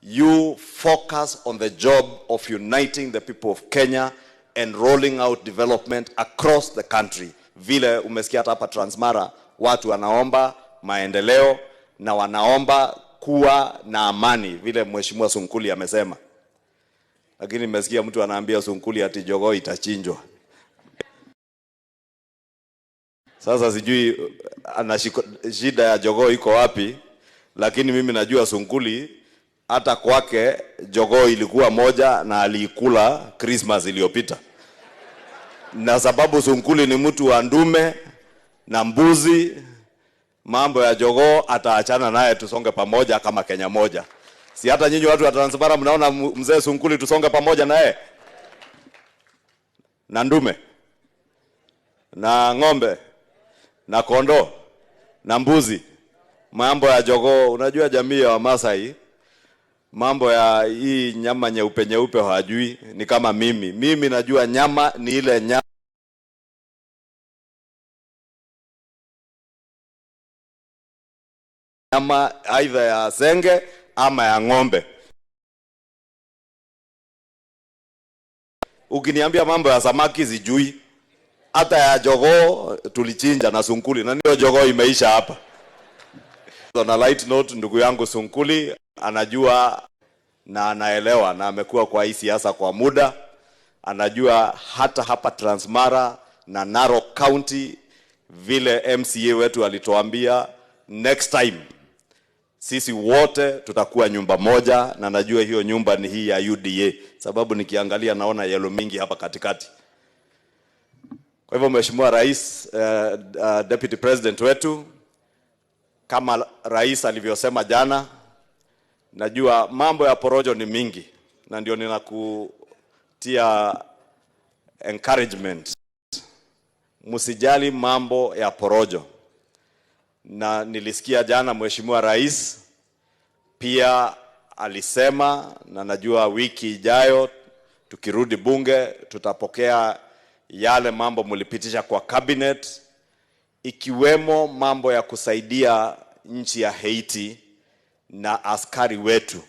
You focus on the job of uniting the people of Kenya and rolling out development across the country. Vile umesikia hata hapa Transmara watu wanaomba maendeleo na wanaomba kuwa na amani, vile Mheshimiwa Sunkuli amesema. Lakini nimesikia mtu anaambia Sunkuli ati jogoo itachinjwa. Sasa sijui ana shida ya jogoo iko wapi, lakini mimi najua Sunkuli hata kwake jogoo ilikuwa moja na aliikula Christmas iliyopita. Na sababu Sunkuli ni mtu wa ndume na mbuzi, mambo ya jogoo ataachana naye, tusonge pamoja kama Kenya moja. Si hata nyinyi watu wa Transmara mnaona mzee Sunkuli tusonge pamoja naye? Na ndume na ng'ombe na kondoo na mbuzi. Mambo ya jogoo, unajua jamii ya Wamasai mambo ya hii nyama nyeupe nyeupe hawajui, ni kama mimi. Mimi najua nyama ni ile nyama aidha ya senge ama ya ng'ombe. Ukiniambia mambo ya samaki sijui, hata ya jogoo tulichinja na Sunkuli, na ndio jogoo imeisha hapa. On a light note, ndugu yangu Sunkuli anajua na anaelewa na amekuwa kwa hii siasa kwa muda. Anajua hata hapa Transmara na Narok County vile MCA wetu alituambia next time sisi wote tutakuwa nyumba moja, na najua hiyo nyumba ni hii ya UDA, sababu nikiangalia naona yellow mingi hapa katikati. Kwa hivyo Mheshimiwa Rais, Deputy President wetu, kama Rais alivyosema jana, najua mambo ya porojo ni mingi, na ndio ninakutia encouragement. Msijali mambo ya porojo. Na nilisikia jana Mheshimiwa Rais pia alisema, na najua wiki ijayo tukirudi bunge tutapokea yale mambo mlipitisha kwa cabinet, ikiwemo mambo ya kusaidia nchi ya Haiti na askari wetu.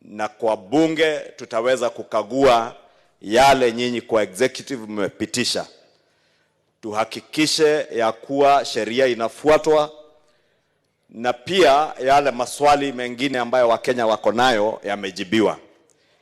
Na kwa bunge tutaweza kukagua yale nyinyi kwa executive mmepitisha, tuhakikishe ya kuwa sheria inafuatwa, na pia yale maswali mengine ambayo Wakenya wako nayo yamejibiwa.